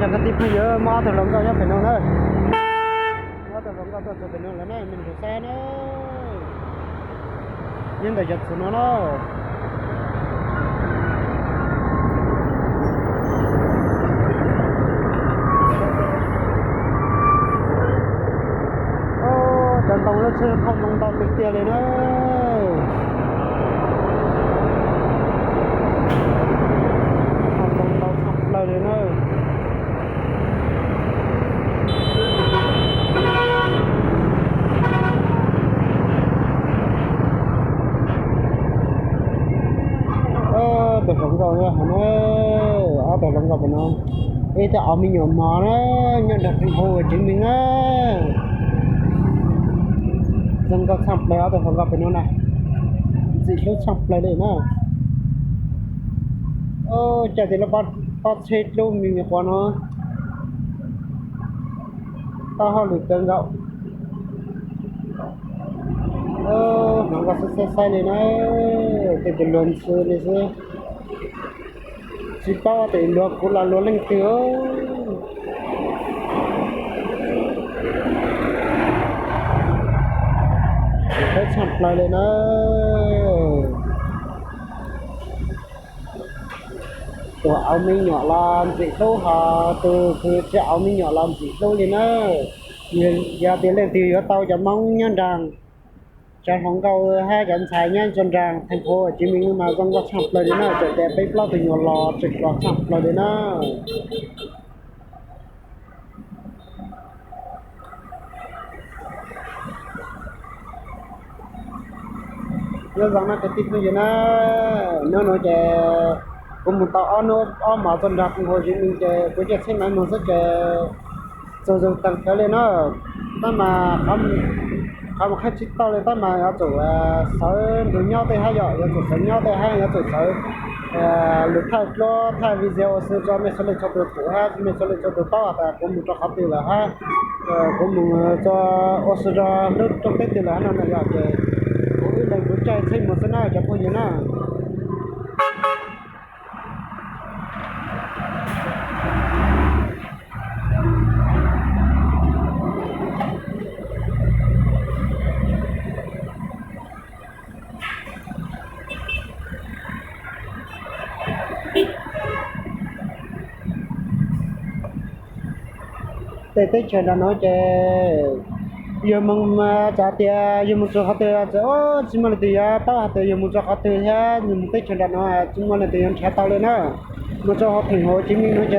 Cov kwv tij phooj ywg, muaj ob tug hluas nkauj nyob pem no na. Muaj ob tug hluas nkauj tuaj txog pem no lawm na, nej mus saib na. Nyob ntawm cov txhuv no na. Cov ntoo lub tsheb thauj ntoo ntau tiag tiag li na. Thauj ntoo ntau tshaj plaws li na. Ob tug hluas nkauj no, ob tug hluas nkauj pem no, ib tug au me nyuam mos na, nyob nram Theej Huv Tsev Meej na. Zoo nkauj tshaj plaws ob tug hluas nkauj pem no na, ntxim hlub tshaj plaws li na. Caij tias lub pob tsheb dub me me quas no, taub hau lwm kawg nkaus. Hluas nkauj xwb xaib xaib li na, tej tus luag ntxhi li xwb. Tsis paub tias luag kuv los luag leej twg. Ntxim hlub tshaj plaws li na. Tus au me nyuam los ntxim hlub, ho tus kws tsis au me nyuam los ntxim hlub li na. Yog tias leej twg yuav tau cov Hmoob nyob nraag, cov hluas nkauj hab cov ntxhais nyob nraag Theej Huv Tsev Meej mas zoo nkauj tshaj plaws li na, txawm tias peb plaub tug nyuam los tseem hluas tshaj plaws li na. Nyob zoo na kwv tij phooj ywg na, hnub no ces kuv mus tau ob hnub ob hmos txog nraag Theej Huv Tsev Meej ces kuv caij tsheb Maiv Moog xwb ces txaus zoo taag kawg li na. Tab mas qhov mus qhib tsis tau li, tab mas yuav tsum sawv nrug nyob tej hab, yog yuav tsum sawv nyob tej hab, yuav tsum sawv lug thaij duab thaij video ua si rua mej suav leej txhua tug pum hab mej suav leej txhua tug paub has tas kuv mus rua qhov twg lawm hab kuv mus ua si rua lub rooj teb twg lawm hab no na. Yog ces kuv ib leeg kuv caij tsheb mus xwb na cov phooj ywg na. Tej teb chaws nram no ces yug moog, txawm tias yug moog txug qhov twg txawm tsis muaj leej twg yuav paub has tas yug moog txug qhov twg hab yug moog teb chaws nram no tsis muaj leej twg yuav nrhav tau li na. Moog txug huv Theej Huv Tsev Meej no ces